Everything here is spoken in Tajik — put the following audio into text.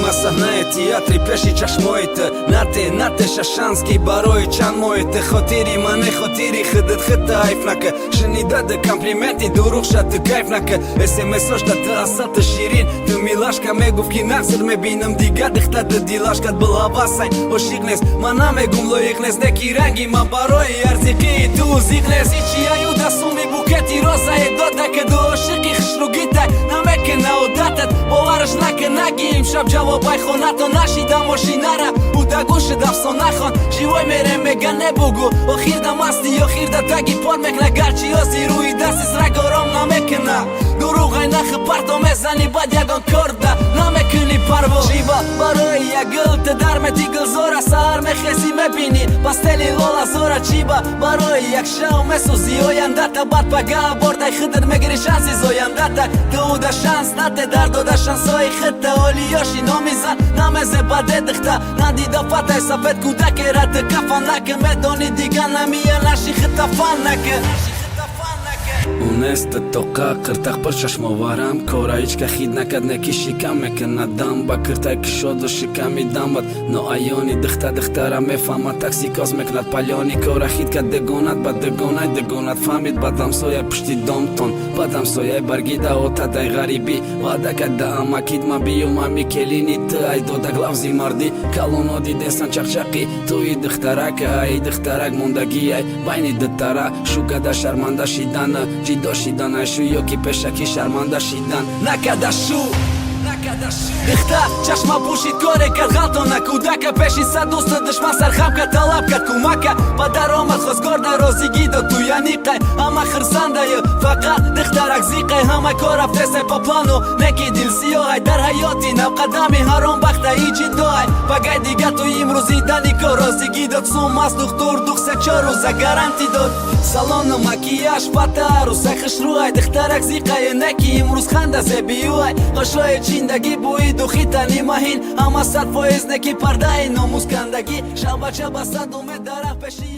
Ма саҳнаи театри пеши чашмои ту. Нате, нате шашанский барои чанд моҳи ту. Хотири мане, хотири худат, худта айф нака. Шунидада комплименти дурӯғша, ту кайф нака. СМСошта ту асал, ту ширин, ту милашка. Мегуфт, ки нақср мебинам дига дихта ду дилашкат билавасай. Ошиқ нест, ман намегум лоиқ нест, неки ранги ман барои арзиқии ту зиқ нест. Ичи аюда суми букети розае дода, ки ду ошиқи хушругитай намекина одатат. Бовараш нака, наги имшаб ҷавобай хонато нашида мошинара уда гӯшид афсона хон. Живой мерем, мега небугу охирда масти, охирда таги пор мекна. Гарчи ози рӯи дасти сраг ором намекуна. Дурӯғай нахи парто мезани, баъд ягон корда намекунӣ парво. Шиба барои як гул ту дар мети гулзора, саҳар мехезӣ, мебинӣ пастели лолазора. Чиба барои як шав месӯзӣ ояндата, баъд пага бордай худат мегири шанси зояндата. Ту уда шанс нате, дар дода шансҳои худта. Олиёши номи зан намезе баде дихта надида фатай сафед кӯдакера ту кафан нака. Медонӣ, дига намия наши худта фан нака. Унеста тоқа қиртақ пир чашмоварам кора ҳичка хид накард, неки шикам мекунад дам ба киртай кушоду шиками дамат ноаёни дихта. Дихтара мефаҳмад, такси коз мекунад палёни кора хид кад дегонат ба дегонай дегонат фаҳмид. Бадамсоя пушти домтон, бадамсояй баргида отадай ғарибӣ ваъда кад да амакид ма биёмами келини ту ай додак лавзи мардӣ калоно дидесан чақчақи туи дихтарак. Ай дихтарак мондагиай байни дутара шукада шарманда шидана ҷидо шидан айшу ё ки пешакӣ шарманда шидан накада шу. Дихта чашма пӯшид, коре кард ғалтона кӯдака пеши сад дӯсту душман сархам кард, талаб кард кӯмака. Ба даромад хостгор дар розигӣ дод туяниқай. Ҳама хирсандаю, фақат дихтарак зиқай. Ҳама кор рафтесай по плану, неки дилсиёҳай. Дар ҳаёти навқадами ҳаром бахта иҷидоай. Пагай дига ту имрӯзи дани кор розигӣ дод. Сум аст духтур духса 4 рӯза гарантӣ дод. Салону макияж пата арӯсай хушрӯай. Дихтарак зиқаю, неки имрӯз ханда зебиюай. Хошои чиндагӣ бӯи духитани маҳин ҳама 100% неки пардаи номускандагӣ. Шабача ба сад умед дарах пеши.